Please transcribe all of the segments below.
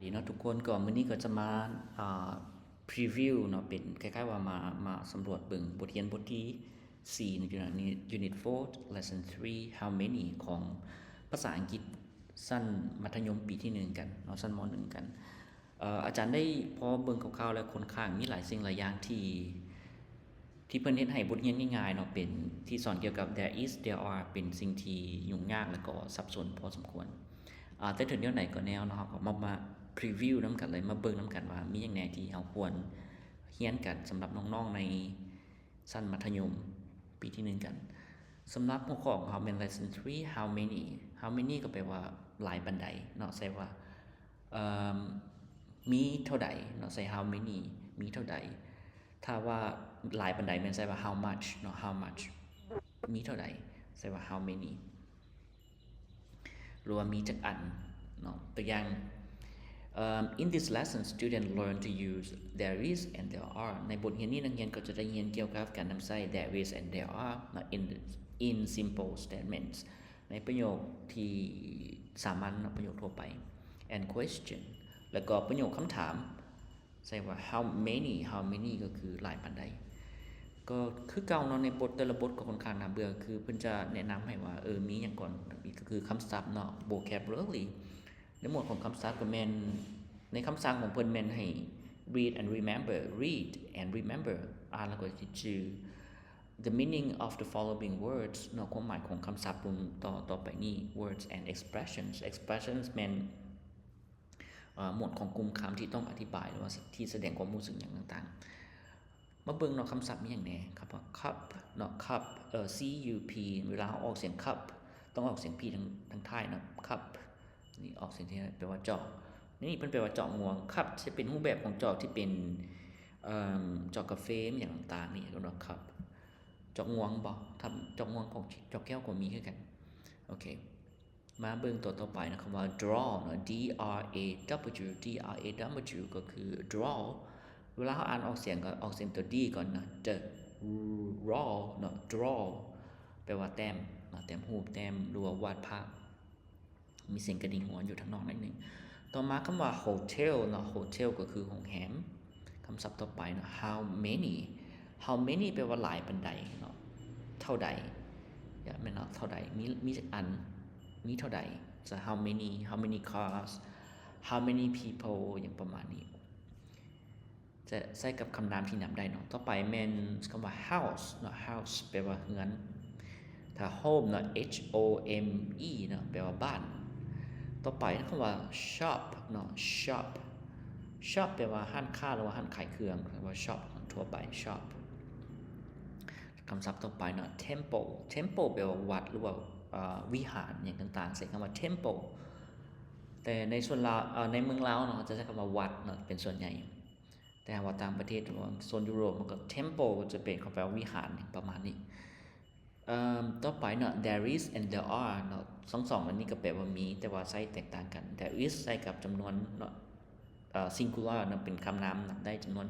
ດີເນາະທຸກຄົນ, ກໍມື້ນີ້ກໍຈະມາ ອ່າ preview ເນາະ, ເປັນຄ້າຍໆວ່າມາ ມາສຳຫຼວດເບິ່ງບົດຮຽນບົດທີສີ່ ໃນ unit four lesson three how many ຂອງພາສາອັງກິດຊັ້ນມັດທະຍົມປີທີໜຶ່ງກັນເນາະ, ຊັ້ນ ມ.ໜຶ່ງ ກັນ. ເອີ ອາຈານໄດ້ພໍເບິ່ງຄ່າວໆແລ້ວ ຂ້ອນຂ້າງມີຫຼາຍສິ່ງຫຼາຍຢ່າງທີ່ ທີ່ເພິ່ນເຮັດໃຫ້ບົດຮຽນງ່າຍໆເນາະ, ເປັນທີ່ສອນກ່ຽວກັບ there is, there are ເປັນສິ່ງທີ່ຫຍຸ້ງຍາກ ແລະ ກໍສັບສົນພໍສົມຄວນ. ອາ ແຕ່ເຖິງແນວໃດກໍແນວເນາະ, ເຮົາກໍມາ ມາ preview ນຳກັນເລີຍ, ມາເບິ່ງນຳກັນວ່າມີຫຍັງແດ່ທີ່ເຮົາຄວນຮຽນກັນສຳລັບນ້ອງໆໃນຊັ້ນມັດທະຍົມປີທີໜຶ່ງກັນ. ສຳລັບຫົວຂໍ້ຂອງເຮົາແມ່ນ lesson three how many. How many ກໍແປວ່າຫຼາຍປານໃດເນາະ, ໃສ່ວ່າ ເອີ່ມ ມີເທົ່າໃດເນາະ, ໃສ່ how many ມີເທົ່າໃດ. ຖ້າວ່າຫຼາຍປານໃດ ແມ່ນໃສ່ວ່າ how much ເນາະ, how much ມີເທົ່າໃດ ໃສ່ວ່າ how many ຫຼືວ່າມີຈັກອັນເນາະ. ຕົວຢ່າງ ເອີ່ມ In this lesson, students learn to use there is and there are. ໃນບົດຮຽນນີ້ ນັກຮຽນກໍຈະໄດ້ຮຽນກ່ຽວກັບການນຳໃຊ້ there is and there are ເນາະ in, in simple statements ໃນປະໂຫຍກທີ່ສາມັນເນາະ, ປະໂຫຍກທົ່ວໄປ and question ແລ້ວກໍປະໂຫຍກຄຳຖາມ ໃສ່ວ່າ how many, how many ກໍຄືຫຼາຍປານໃດ. ກໍຄືເກົ່າເນາະ, ໃນບົດແຕ່ລະບົດກໍຂ້ອນຂ້າງໜ້າເບື່ອ, ຄືເພິ່ນຈະແນະນຳໃຫ້ວ່າ ເອີ ມີຫຍັງກ່ອນ, ກໍຄືຄຳສັບເນາະ, vocabulary. ໃນໝວດຂອງຄຳສັບກໍແມ່ນ ໃນຄຳສັ່ງຂອງເພິ່ນແມ່ນໃຫ້ read and remember, read and remember ອ່ານແລ້ວກໍຈະຈື່ the meaning of the following words ເນາະ, ຄວາມໝາຍຂອງຄຳສັບຕໍ່ ຕໍ່ໄປນີ້ words and expressions. Expressions ແມ່ນ ເອີ ໝວດຂອງກຸ່ມຄຳທີ່ຕ້ອງອະທິບາຍ ຫຼືວ່າທີ່ສະແດງຄວາມຮູ້ສຶກຫຍັງຕ່າງໆ. ມາເບິ່ງເນາະ, ຄຳສັບມີຫຍັງແດ່? ຄຳວ່າ cup ເນາະ, cup ເອີ C U P ເວລາເຮົາອອກສຽງ cup ຕ້ອງອອກສຽງ P ທາງ ທາງທ້າຍເນາະ, cup ນີ້ອອກສຽງທີ່ແປວ່າຈອກ. ໃນນີ້ເພິ່ນແປວ່າຈອກງວງ. cup ຈະເປັນຮູບແບບຂອງຈອກທີ່ເປັນ ເອີ່ມ ຈອກກາເຟ ຫຍັງຕ່າງໆນີ້ ເອີ້ນວ່າ cup ຈອກງວງບໍ? ຖ້າຈອກງວງຂອງ ຈອກແກ້ວກໍມີຄືກັນ. ໂອເຄ. ມາເບິ່ງຕົວຕໍ່ໄປນະ, ຄຳວ່າ draw ເນາະ, D R A W, D R A W ກໍຄື draw. ເວລາເຮົາອ່ານອອກສຽງກໍອອກສຽງຕົວ D ກ່ອນນະ, draw ເນາະ, draw ແປວ່າແຕ້ມເນາະ, ແຕ້ມຮູບ, ແຕ້ມ ຫຼືວ່າວາດພາບ. ມີສຽງກະດິ່ງຫົວຢູ່ທາງນອກໜ້ອຍໜຶ່ງ. ຕໍ່ມາຄຳວ່າ hotel ເນາະ, hotel ກໍຄືໂຮງແຮມ. ຄຳສັບຕໍ່ໄປເນາະ, how many. how many ແປວ່າຫຼາຍປານໃດເນາະ, ເທົ່າໃດ, ແມ່ນເນາະ, ເທົ່າໃດ, ມີ ມີຈັກອັນ, ມີເທົ່າໃດ. so how many, how many cars, how many people ຫຍັງປະມານນີ້. ຈະໃຊ້ກັບຄຳນາມທີ່ນັບໄດ້ເນາະ. ຕໍ່ໄປແມ່ນຄຳວ່າ house ເນາະ, house ແປວ່າເຮືອນ. ຖ້າ home ເນາະ, H O M E ເນາະ, ແປວ່າບ້ານ. ຕໍ່ໄປຄຳວ່າ shop ເນາະ, shop, shop ແປວ່າຮ້ານຄ້າ ຫຼືວ່າຮ້ານຂາຍເຄື່ອງ, ເອີ້ນວ່າ shop ທົ່ວໄປ, shop. ຄຳສັບຕໍ່ໄປເນາະ, temple, temple ແປວ່າວັດ ຫຼືວ່າ ເອີ່ ວິຫານຫຍັງຕ່າງໆ, ໃຊ້ຄຳວ່າ temple. ແຕ່ໃນສ່ວນລາວ ເອີ່ ໃນເມືອງລາວເນາະ ຈະໃຊ້ຄຳວ່າວັດເນາະ ເປັນສ່ວນໃຫຍ່. ແຕ່ຫາກວ່າຕ່າງປະເທດ ຫຼືວ່າໂຊນຢູໂຣບ ມັນກໍ temple ຈະເປັນຄຳແປວ່າວິຫານ ປະມານນີ້. ເອີ່ມ ຕໍ່ໄປເນາະ, there is and there are ເນາະ, ທັງສອງອັນນີ້ກໍແປວ່າມີ ແຕ່ວ່າໃຊ້ແຕກຕ່າງກັນ. there is ໃຊ້ກັບຈຳນວນເນາະ, ເອີ່ singular ເນາະ, ເປັນຄຳນາມນັບໄດ້ຈຳນວນ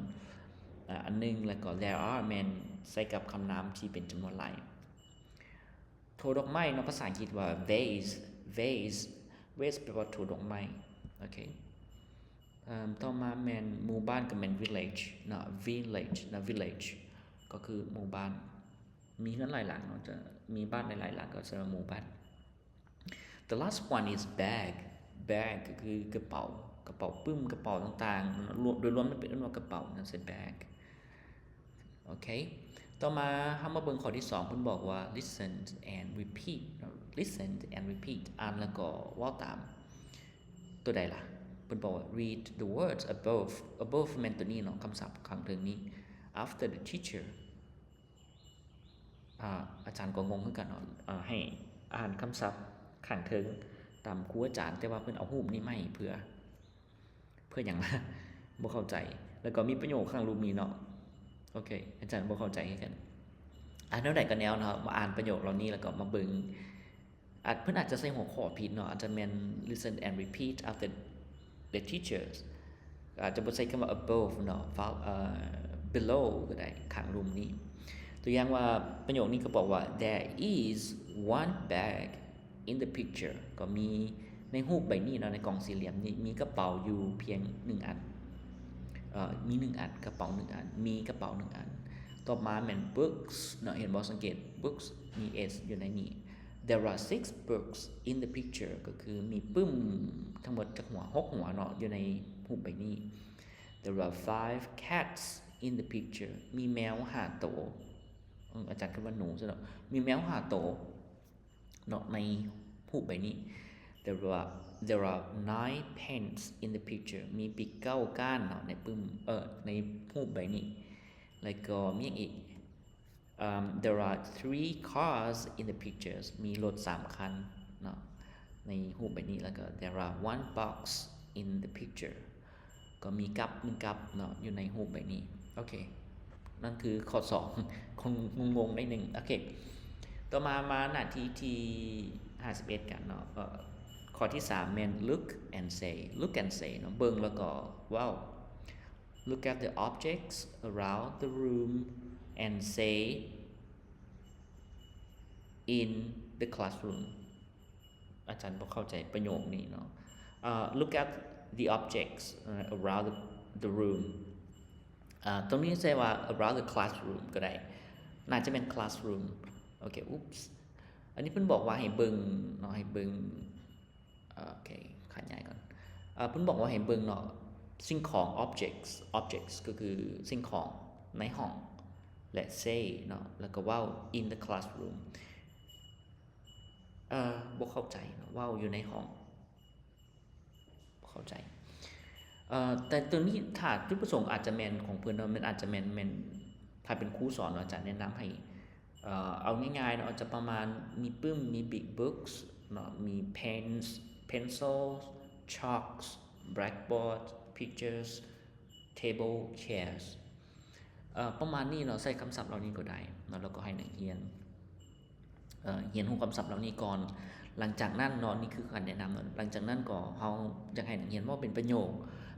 ເອີ່ ອັນໜຶ່ງ, ແລ້ວກໍ there are ແມ່ນໃຊ້ກັບຄຳນາມທີ່ເປັນຈຳນວນຫຼາຍ. ໂທດອກໄມ້ເນາະ, ພາສາອັງກິດວ່າ vase, vase, vase ແປວ່າໂທດອກໄມ້. ໂອເຄ. ເອີ່ມ ຕໍ່ມາແມ່ນໝູ່ບ້ານ ກໍແມ່ນ village ເນາະ, village ເນາະ, village ກໍຄືໝູ່ບ້ານ. ມີເຮືອນຫຼາຍຫຼັງເນາະ, ຈະມີບ້ານຫຼາຍໆຫຼັງ ກໍເອີ້ນວ່າໝູ່ບ້ານ. the last one is bag, bag ກໍຄືກະເປົາ, ກະເປົາປຶ້ມ, ກະເປົາຕ່າງໆ ລວມ ໂດຍລວມມັນເປັນ ເອີ້ນວ່າກະເປົາເນາະ, ເຊັ່ນ bag. ໂອເຄ. ຕໍ່ມາເຮົາມາເບິ່ງຂໍ້ທີສອງ, ເພິ່ນບອກວ່າ listen and repeat ເນາະ, listen and repeat ອ່ານແລ້ວກໍເວົ້າຕາມ. ຕົວໃດລະ? ເພິ່ນບອກວ່າ read the words above, above ແມ່ນຕົວນີ້ເນາະ, ຄຳສັບຂ້າງເທິງນີ້. after the teacher ອາ ອາຈານກໍງົງຄືກັນເນາະ, ອາ ໃຫ້ອ່ານຄຳສັບຂ້າງເທິງຕາມຄູອາຈານ, ແຕ່ວ່າເພິ່ນເອົາຮູບນີ້ມາໃຫ້ເພື່ອ ເພື່ອຫຍັງລະ? ບໍ່ເຂົ້າໃຈ. ແລ້ວກໍມີປະໂຫຍກຂ້າງຮູບນີ້ເນາະ. ໂອເຄ, ອາຈານບໍ່ເຂົ້າໃຈຄືກັນ. ອ່ານແນວໃດກໍແນວເນາະ, ມາອ່ານປະໂຫຍກເຫຼົ່ານີ້ ແລ້ວກໍມາເບິ່ງ. ອາດ ເພິ່ນອາດຈະໃສ່ຫົວຂໍ້ຜິດເນາະ, ອາດຈະແມ່ນ listen and repeat after the teachers. ອາດຈະບໍ່ໃສ່ຄຳວ່າ above ເນາະ, ເອີ below ກໍໄດ້, ຂ້າງລຸ່ມນີ້. ຕົວຢ່າງວ່າ ປະໂຫຍກນີ້ກໍບອກວ່າ there is one bag in the picture ກໍມີ ໃນຮູບໃບນີ້ເນາະ ໃນກ່ອງສີ່ຫຼ່ຽມນີ້ ມີກະເປົາຢູ່ພຽງໜຶ່ງອັນ ເອີ ມີໜຶ່ງອັນ ກະເປົາໜຶ່ງອັນ ມີກະເປົາໜຶ່ງອັນ. ຕໍ່ມາແມ່ນ books ເນາະ ເຫັນບໍ່? ສັງເກດ books ມີ s ຢູ່ໃນນີ້. There are six books in the picture ກໍຄືມີປຶ້ມທັງໝົດຈັກຫົວ? ຫົກຫົວເນາະ ຢູ່ໃນຮູບໃບນີ້. There are five cats in the picture ມີແມວຫ້າໂຕ. ອາຈານຄິດວ່າໜູຊະເນາະ. ມີແມວຫ້າໂຕເນາະ ໃນຮູບໃບນີ້. There are, there are nine pens in the picture ມີປິກເກົ້າກ້ານເນາະ ໃນປຶ້ມ ເອີ ໃນຮູບໃບນີ້. ແລ້ວກໍມີຫຍັງອີກ? Um, there are three cars in the ppictures ມີລົດສາມຄັນເນາະ ໃນຮູບໃບນີ້. ແລ້ວກໍ there are one box in the picture ກໍມີກັບໜຶ່ງກັບເນາະ ຢູ່ໃນຮູບໃບນີ້. ໂອເຄ ນັ້ນຄືຂໍ້ສອງ ຄົງງົງໆໜ້ອຍໜຶ່ງ. ໂອເຄ ຕໍ່ມາ ມາໜ້າທີ່ທີຫ້າສິບເອັດກັນເນາະ. ເອີ ຂໍ້ທີສາມແມ່ນ look and say. Look and say ເນາະ ເບິ່ງແລ້ວກໍເວົ້າ. Look at the objects around the room and say, in the classroom. ອາຈານບໍ່ເຂົ້າໃຈປະໂຫຍກນີ້ເນາະ. ເອີ look at the objects, uh, around the, the room. ເອີ ຕົງນີ້ໃຊ້ວ່າ around the classroom ກໍໄດ້. ໜ້າຈະແມ່ນ classroom. ໂອເຄ oops. ອັນນີ້ເພິ່ນບອກວ່າໃຫ້ເບິ່ງເນາະ ໃຫ້ເບິ່ງ ເອີ ໂອເຄ ຂະຫຍາຍກ່ອນ. ເອີ ເພິ່ນບອກວ່າໃຫ້ເບິ່ງເນາະ ສິ່ງຂອງ objects, objects ກໍຄືສິ່ງຂອງໃນຫ້ອງ ແລະ say ເນາະ ແລ້ວກໍເວົ້າ in the classroom. ເອີ ບໍ່ເຂົ້າໃຈເນາະ ເວົ້າຢູ່ໃນຫ້ອງ ບໍ່ເຂົ້າໃຈ. ເອີ ແຕ່ຕົວນີ້ຖ້າຈຸດປະສົງອາດຈະແມ່ນຂອງເພິ່ນເນາະ ມັນອາດຈະແມ່ນ ແມ່ນ ຖ້າເປັນຄູສອນເນາະ ອາຈານແນະນຳໃຫ້ ເອີ ເອົາງ່າຍໆເນາະ ອາດຈະປະມານມີປຶ້ມ ມີ big books ເນາະ ມີ pens, pencils, chalks, blackboard, pictures, table, chairs ເອີ ປະມານນີ້ເນາະ. ໃຊ້ຄຳສັບເຫຼົ່ານີ້ກໍໄດ້ເນາະ ແລ້ວກໍໃຫ້ນັກຮຽນ ເອີ ຮຽນຮູ້ຄຳສັບເຫຼົ່ານີ້ກ່ອນ. ຫຼັງຈາກນັ້ນເນາະ ນີ້ຄືການແນະນຳເນາະ ຫຼັງຈາກນັ້ນກໍເຮົາຢາກໃຫ້ນັກຮຽນເວົ້າເປັນປະໂຫຍກ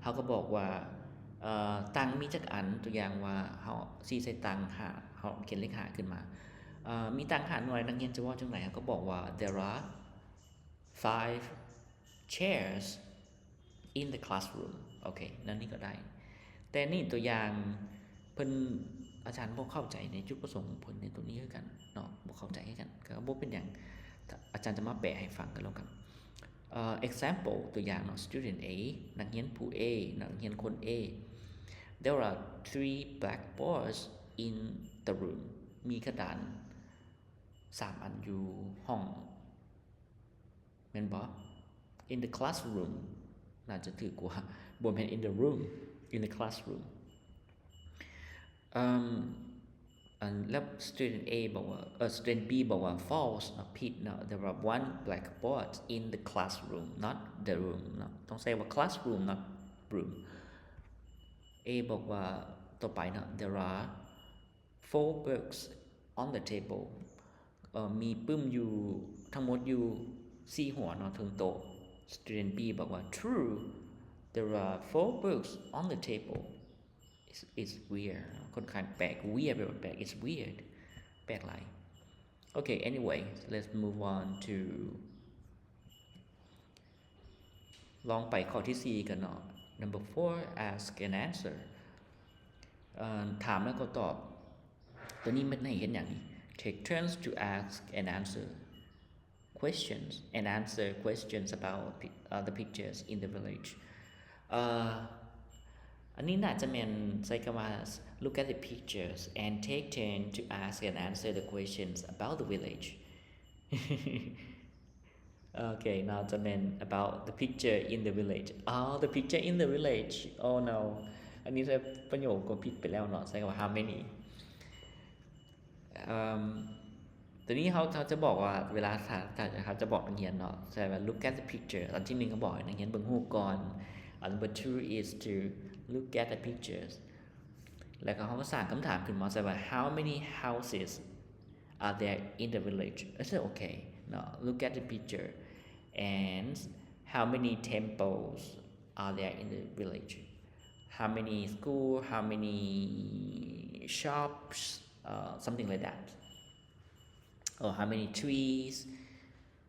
ເຮົາກໍບອກວ່າ ເອີ ຕັ່ງມີຈັກອັນ? ຕົວຢ່າງວ່າເຮົາຊີ້ໃສ່ຕັ່ງຫ້າ ເຮົາຂຽນເລກຫ້າຂຶ້ນມາ ເອີ ມີຕັ່ງຫ້າໜ່ວຍ ນັກຮຽນຈະເວົ້າຈັ່ງໃດ? ເຮົາກໍບອກວ່າ there are five chairs in the classroom. ໂອເຄ ແນວນີ້ກໍໄດ້. ແຕ່ນີ້ຕົວຢ່າງເພິ່ນ ອາຈານບໍ່ເຂົ້າໃຈໃນຈຸດປະສົງຂອງເພິ່ນໃນຕົວນີ້ຄືກັນເນາະ ບໍ່ເຂົ້າໃຈຄືກັນ ກໍບໍ່ເປັນຫຍັງ ອາຈານຈະມາແປໃຫ້ຟັງກັນແລ້ວກັນ. ເອີ example ຕົວຢ່າງເນາະ student A ນັກຮຽນຜູ້ A ນັກຮຽນຄົນ A. There are three blackboards in the room. ມີກະດານສາມອັນຢູ່ຫ້ອງ ແມ່ນບໍ່? In the classroom ໜ້າຈະຖືກກວ່າ ບໍ່ແມ່ນ in the room, in the classroom. ເອີ່ມ ອັນ ແລ້ວ student A ບອກວ່າ ເອີ student B ບອກວ່າ false ເນາະ ຜິດເນາະ. There are one blackboard in the classroom, not the room ເນາະ ຕ້ອງໃຊ້ວ່າ classroom, not room. A ບອກວ່າ ຕໍ່ໄປເນາະ there are four books on the table. ເອີ ມີປຶ້ມຢູ່ ທັງໝົດຢູ່ສີ່ຫົວເນາະ ເທິງໂຕະ. Student B ບອກວ່າ true, there are four books on the table. It's, it's weird. ຄ່ອນຂ້າງແປກ weird ແປກ it's weird ແປກຫຼາຍ. Okay, anyway, let's move on to ລອງໄປຂໍ້ທີສີ່ກັນເນາະ. Number four, ask and answer. ເອີ່ມ ຖາມແລ້ວກໍຕອບ. ຕົວນີ້ມັນໃຫ້ເຮັດຫຍັງນີ້? Take turns to ask and answer questions and answer questions about pi-, uh, the pictures in the village. ເອີ ອັນນີ້ໜ້າຈະແມ່ນໃຊ້ຄຳວ່າ look at the pictures and take turn to ask and answer the questions about the village. ໂອເຄ ໜ້າຈະແມ່ນ about the picture in the village. Oh, the picture in the village. Oh no. ອັນນີ້ໃຊ້ປະໂຫຍກກໍຜິດໄປແລ້ວເນາະ ໃຊ້ຄຳວ່າ how many. ເອີ່ມ ຕົວນີ້ເຮົາ ເຮົາຈະບອກວ່າ ເວລາຖ້າ ຖ້າເຮົາຈະບອກນັກຮຽນເນາະ ໃຊ້ວ່າ look at the picture. ອັນທີໜຶ່ງກໍບອກໃຫ້ນັກຮຽນເບິ່ງຮູບກ່ອນ. ອັນ number two is to look at the pictures. ແລ້ວກໍເຮົາກໍສ້າງຄຳຖາມຂຶ້ນມາ ໃສ່ວ່າ how many houses are there in the village? ເອີ ໂອເຄເນາະ look at the picture and how many temples are there in the village? How many school? How many shops? Uh, something like that. Or how many trees?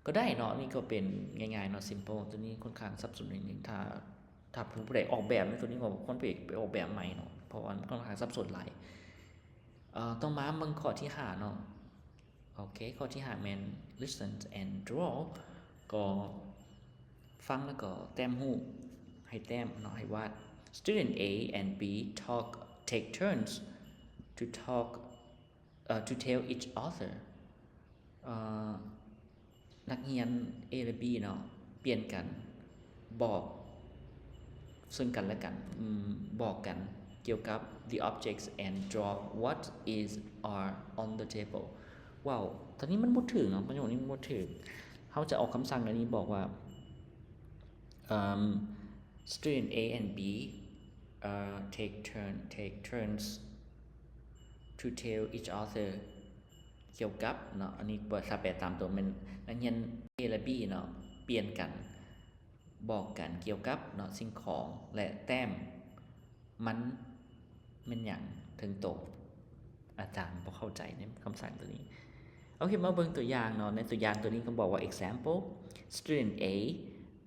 ກໍໄດ້ເນາະ. ນີ້ກໍເປັນງ່າຍໆເນາະ simple ຕົວນີ້ຄ່ອນຂ້າງສັບສົນໜ້ອຍໜຶ່ງ. ຖ້າ ຖ້າຜູ້ໃດອອກແບບໃນຕົວນີ້ກໍຄວນໄປ ໄປອອກແບບໃໝ່ເນາະ ເພາະວ່າມັນຄ່ອນຂ້າງສັບສົນຫຼາຍ. ເອີ ຕໍ່ມາເບິ່ງຂໍ້ທີຫ້າເນາະ. ໂອເຄ ຂໍ້ທີຫ້າແມ່ນ listen and draw ກໍຟັງແລ້ວກໍແຕ້ມຮູບ ໃຫ້ແຕ້ມເນາະ ໃຫ້ວາດ. Student A and B talk, take turns to talk, uh, to tell each other. ເອີ ນັກຮຽນ A ແລະ B ເນາະ ປ່ຽນກັນບອກເຊິ່ງກັນແລະກັນ ອືມ ບອກກັນກ່ຽວກັບ the objects and draw what is are on the table. ວ້າວ ຕອນນີ້ມັນບໍ່ຖືກເນາະ ປະໂຫຍກນີ້ມັນບໍ່ຖືກ. ເຮົາຈະອອກຄຳສັ່ງແນວນີ້ ບອກວ່າ ເອີ student A and B, uh, take turn, take turns to tell each other ກ່ຽວກັບເນາະ. ອັນນີ້ ຖ້າແປຕາມຕົວແມ່ນ ນັກຮຽນ A ແລະ B ເນາະ ປ່ຽນກັນບອກກັນກ່ຽວກັບເນາະ ສິ່ງຂອງ ແລະ ແຕ້ມມັນແມ່ນຫຍັງເຖິງໂຕ. ອາຈານບໍ່ເຂົ້າໃຈໃນຄຳສັ່ງຕົວນີ້. ໂອເຄ ມາເບິ່ງຕົວຢ່າງເນາະ. ໃນຕົວຢ່າງຕົວນີ້ກໍບອກວ່າ example, student A,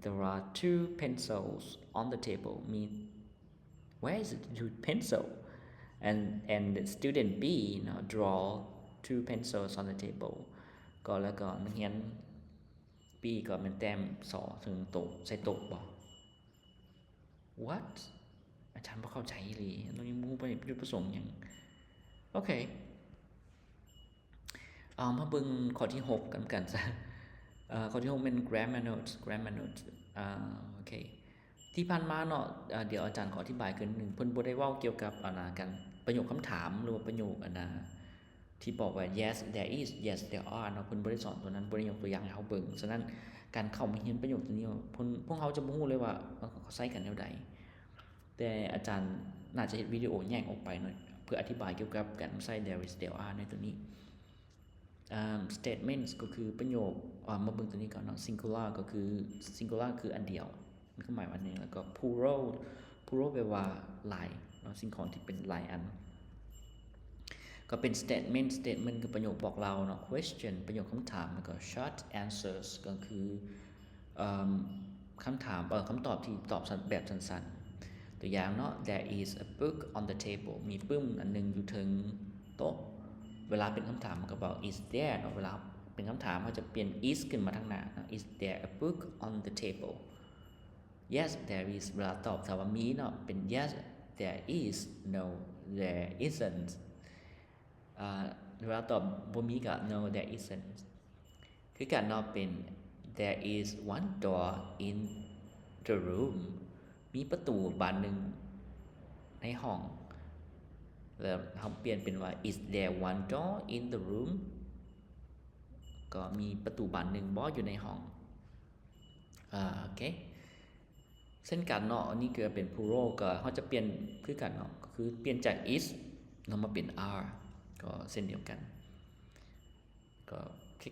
there are two pencils on the table. ມີ Where is the pencil? And, and student B, you know, draw two pencils on the table. ກໍແລ້ວກໍນັກຮຽນ B ກໍແມ່ນແຕ້ມສໍເຊິ່ງໂຕະ ໃສ່ໂຕະບໍ? What? ອາຈານບໍ່ເຂົ້າໃຈອີ່ຫຼີ. ຕົງນີ້ບໍ່ຮູ້ວ່າຈຸດປະສົງຫຍັງ. ໂອເຄ. ເອົາມາເບິ່ງຂໍ້ທີຫົກກັນ ກັນຊະ. ເອີ ຂໍ້ທີຫົກແມ່ນ grammar notes, grammar notes. ເອີ ໂອເຄ ທີ່ຜ່ານມາເນາະ ເອີ ດຽວອາຈານຂໍອະທິບາຍຄືນໜຶ່ງ. ເພິ່ນບໍ່ໄດ້ເວົ້າກ່ຽວກັບ ອັນນາ ການປະໂຫຍກຄຳຖາມ ຫຼືວ່າປະໂຫຍກ ອັນນາ ທີ່ບອກວ່າ yes there is, yes there are ເນາະ. ເພິ່ນບໍ່ໄດ້ສອນຕົວນັ້ນ, ບໍ່ໄດ້ຍົກຕົວຢ່າງໃຫ້ເຮົາເບິ່ງ. ສະນັ້ນ ການເຂົ້າມາຮຽນປະໂຫຍກຕົວນີ້ ເພິ່ນ ພວກເຮົາຈະບໍ່ຮູ້ເລີຍວ່າ ເອີ ເຂົາໃຊ້ກັນແນວໃດ. ແຕ່ອາຈານໜ້າຈະເຮັດວິດີໂອແຍກອອກໄປເນາະ ເພື່ອອະທິບາຍກ່ຽວກັບການໃຊ້ there is, there are ໃນຕົວນີ້. ເອີ statements ກໍຄືປະໂຫຍກ, ເອີ ມາເບິ່ງຕົວນີ້ກ່ອນເນາະ. singular ກໍຄື singular ຄືອັນດຽວ, ມີຄວາມໝາຍວ່າອັນດຽວ. ແລ້ວກໍ plural, plural ແປວ່າຫຼາຍເນາະ, ສິ່ງຂອງທີ່ເປັນຫຼາຍອັນ. ກໍເປັນ statement, statement ຄືປະໂຫຍກບອກເລົ່າເນາະ. question ປະໂຫຍກຄຳຖາມ. ແລ້ວກໍ short answers ກໍຄື ເອີ ຄຳຖາມ ເອີ ຄຳຕອບທີ່ຕອບສັ້ນ ແບບສັ້ນໆ. ຕົວຢ່າງເນາະ, there is a book on the table ມີປຶ້ມອັນໜຶ່ງຢູ່ເທິງໂຕະ. ເວລາເປັນຄຳຖາມເຮົາກໍບອກ is there ເນາະ, ເວລາເປັນຄຳຖາມເຮົາຈະປ່ຽນ is ຂຶ້ນມາທາງໜ້າເນາະ. Is there a book on the table? Yes, there is. ເວລາຕອບ ຖ້າວ່າມີເນາະ ເປັນ yes, there is. No, there isn't. ອາ ເວລາຕອບບໍ່ມີກໍ no, there isn't. ຄືກັນເນາະ ເປັນ there is one door in the room ມີປະຕູບານໜຶ່ງໃນຫ້ອງ. ແລ້ວເຮົາປ່ຽນເປັນວ່າ is there one door in the room? ກໍມີປະຕູບານໜຶ່ງບໍຢູ່ໃນຫ້ອງ? ອາ ໂອເຄ ເຊັ່ນກັນເນາະ. ອັນນີ້ກໍເປັນ plural ກໍເຮົາຈະປ່ຽນຄືກັນເນາະ, ກໍຄືປ່ຽນຈາກ is ເນາະ ມາເປັນ are ກໍເຊັ່ນດຽວກັນ, ກໍ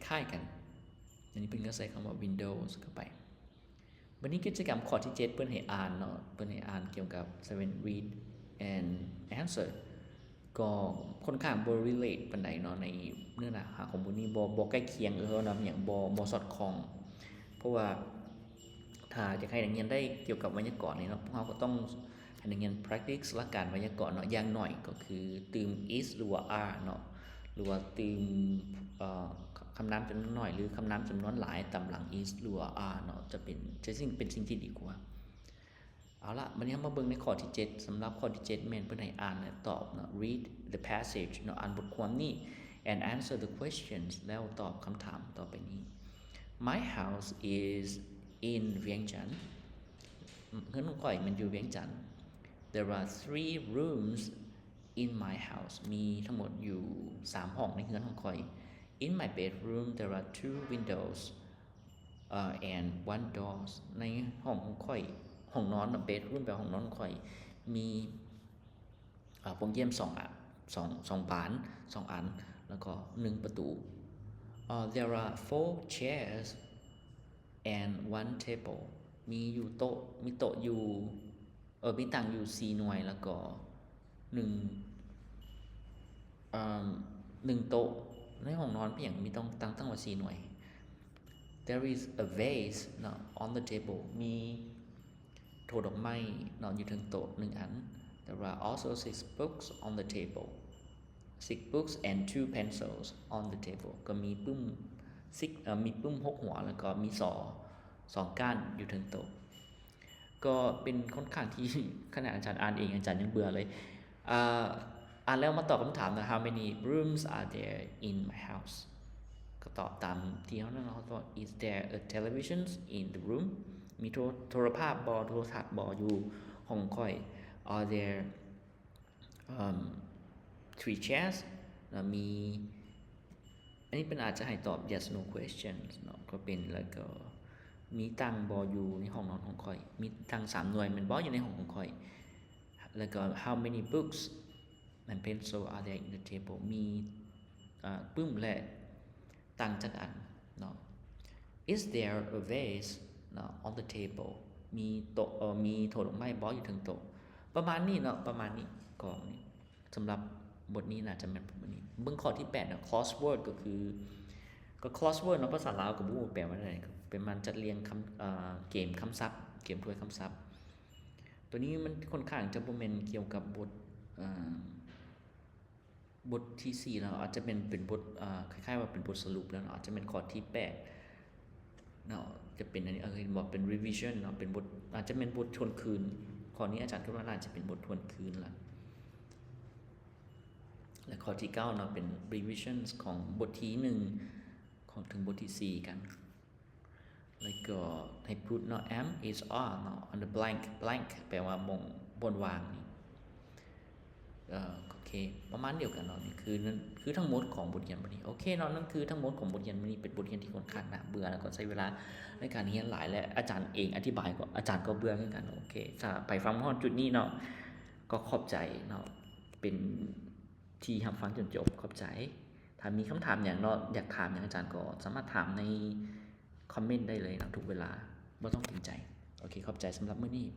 ຄ້າຍໆກັນ. ອັນນີ້ເພິ່ນກໍໃສ່ຄຳວ່າ windows ເຂົ້າໄປ. ບັດນີ້ກິດຈະກຳຂໍ້ທີເຈັດ ເພິ່ນໃຫ້ອ່ານເນາະ, ເພິ່ນໃຫ້ອ່ານກ່ຽວກັບ seven read and answer ກໍຄ່ອນຂ້າງບໍ່ relate ປານໃດເນາະ ໃນເນື້ອຫາຂອງບົດນີ້ ບໍ່ ບໍ່ໃກ້ຄຽງ ເອີ ນຳຫຍັງ ບໍ່ ບໍ່ສອດຄ່ອງ. ເພາະວ່າຖ້າຢາກໃຫ້ນັກຮຽນໄດ້ກ່ຽວກັບໄວຍາກອນນີ້ເນາະ ພວກເຮົາກໍຕ້ອງໃຫ້ນັກຮຽນ practice ຫຼັກການໄວຍາກອນເນາະ, ຢ່າງໜ້ອຍກໍຄືຕື່ມ is ຫຼືວ່າ are ເນາະ ຫຼືວ່າຕື່ມ ເອີ ຄຳນາມຈຳນວນໜ້ອຍ ຫຼື ຄຳນາມຈຳນວນຫຼາຍຕາມຫຼັງ is ຫຼືວ່າ are ເນາະ ຈະເປັນ ຈະສິ່ງ ເປັນສິ່ງທີ່ດີກວ່າ. ເອົາລະ ບັດນີ້ເຮົາມາເບິ່ງໃນຂໍ້ທີເຈັດ. ສຳລັບຂໍ້ທີເຈັດແມ່ນເພິ່ນໃຫ້ອ່ານ ແລະ ຕອບເນາະ read the passage ເນາະ ອ່ານບົດຄວາມນີ້ and answer the questions ແລ້ວຕອບຄຳຖາມຕໍ່ໄປນີ້. My house is in ວຽງຈັນ. ເຮືອນຂອງຂ້ອຍແມ່ນຢູ່ວຽງຈັນ. There are three rooms in my house. ມີທັງໝົດຢູ່ສາມຫ້ອງໃນເຮືອນຂອງຂ້ອຍ. In my bedroom, there are two windows uh, and one door. ໃນຫ້ອງຂອງຂ້ອຍ ຫ້ອງນອນເນາະ bedroom ແປວ່າຫ້ອງນອນຂອງຂ້ອຍ ມີ ເອີ ປ່ອງຢ້ຽມສອງ ອະ ສອງ ສອງບານ ສອງອັນ ແລ້ວກໍໜຶ່ງປະຕູ. Uh, there are four chairs and one table. ມີຢູ່ໂຕະ ມີໂຕະຢູ່ ເອີ ມີຕັ່ງຢູ່ສີ່ໜ່ວຍ ແລ້ວກໍໜຶ່ງ ເອີ ໜຶ່ງໂຕະ. ໃນຫ້ອງນອນເປັນຫຍັງມີຕັ້ງ ຕັ້ງ ຕັ້ງວ່າສີ່ໜ່ວຍ? There is a vase ເນາະ on the table ມີໂທດອກໄມ້ເນາະຢູ່ເທິງໂຕະໜຶ່ງອັນ. There are also six books on the table. Six books and two pencils on the table. ກໍມີປຶ້ມ six ເອີ ມີປຶ້ມຫົກຫົວ ແລ້ວກໍມີສໍສອງກ້ານຢູ່ເທິງໂຕະ. ກໍເປັນຂ້ອນຂ້າງທີ່ ຂະໜາດອາຈານອ່ານເອງ ອາຈານຍັງເບື່ອເລີຍ. ອ່າ ອ່ານແລ້ວມາຕອບຄຳຖາມນະ How many rooms are there in my house? ກໍຕອບຕາມທີ່ເຮົານັ້ນເນາະ ຕອບ Is there a television in the room? ມີໂທ ໂທລະພາບບໍ່ ໂທລະທັດບໍ່ຢູ່ຫ້ອງຂ້ອຍ? Are there um three chairs? ແລ້ວມີ ອັນນີ້ເພິ່ນອາດຈະໃຫ້ຕອບ yes no questions ເນາະ ກໍເປັນ ແລ້ວກໍມີຕັ່ງບໍ່ຢູ່ໃນຫ້ອງນອນຂອງຂ້ອຍ? ມີຕັ່ງສາມໜ່ວຍແມ່ນບໍ່ຢູ່ໃນຫ້ອງຂອງຂ້ອຍ? ແລ້ວກໍ How many books and pencil are there in the table? ມີ ເອີ ປຶ້ມ ແລະ ຕັ່ງຈັກອັນເນາະ? Is there a vase ເນາະ on the table? ມີໂຕະ ເອີ ມີໂທດອກໄມ້ບໍ່ຢູ່ເທິງໂຕະ? ປະມານນີ້ເນາະ ປະມານນີ້ ກໍນີ້ ສຳລັບບົດນີ້ໜ້າຈະແມ່ນປະມານນີ້. ເບິ່ງຂໍ້ທີແປດເນາະ crossword ກໍຄື ກໍ crossword ເນາະ ພາສາລາວກໍບໍ່ຮູ້ແປວ່າແນວໃດ ກໍເປັນການຈັດລຽງຄຳ ເອີ ເກມຄຳສັບ ເກມທວຍຄຳສັບ. ໂຕນີ້ມັນຂ້ອນຂ້າງຈະບໍ່ແມ່ນກ່ຽວກັບບົດ ເອີ ບົດທີສີ່ເນາະ ອາດຈະແມ່ນເປັນບົດ ເອີ ຄ້າຍໆວ່າເປັນບົດສະຫຼຸບແລ້ວເນາະ ອາດຈະແມ່ນຂໍ້ທີແປດເນາະ ຈະເປັນອັນນີ້ ເອີ ເຫັນບໍ່ ເປັນ revision ເນາະ ເປັນບົດ ອາດຈະແມ່ນບົດທວນຄືນ. ຂໍ້ນີ້ອາຈານຄິດວ່າໜ້າຈະເປັນບົດທວນຄືນລະ ແລະ ຂໍ້ທີເກົ້າເນາະ ເປັນ revisions ຂອງບົດທີໜຶ່ງ ຂອງ ເຖິງບົດທີສີ່ກັນ. ແລ້ວກໍໃຫ້ put ເນາະ am, is, are ເນາະ on the blank blank ແປວ່າໝ່ອງ ບ່ອນວ່າງນີ້. ເອີ ໂອເຄ ປະມານດຽວກັນເນາະ ນີ້ຄື ນັ້ນຄືທັງໝົດຂອງບົດຮຽນມື້ນີ້. ໂອເຄເນາະ ນັ້ນຄືທັງໝົດຂອງບົດຮຽນມື້ນີ້ ເປັນບົດຮຽນທີ່ຂ້ອນຂ້າງໜ້າເບື່ອ ແລ້ວກໍໃຊ້ເວລາໃນການຮຽນຫຼາຍ ແລະ ອາຈານເອງອະທິບາຍກໍ ອາຈານກໍເບື່ອຄືກັນ. ໂອເຄ ຖ້າໃຜຟັງຮອດຈຸດນີ້ເນາະ ກໍຂອບໃຈເນາະ ເປັນທີ່ຮັບຟັງຈົນຈົບ ຂອບໃຈ. ຖ້າມີຄຳຖາມຫຍັງເນາະ ຢາກຖາມຫຍັງອາຈານ ກໍສາມາດຖາມໃນຄອມເມັນໄດ້ເລີຍເນາະ ທຸກເວລາ ບໍ່ຕ້ອງເກງໃຈ. ໂອເຄ ຂອບໃຈສຳລັບມື້ນີ້.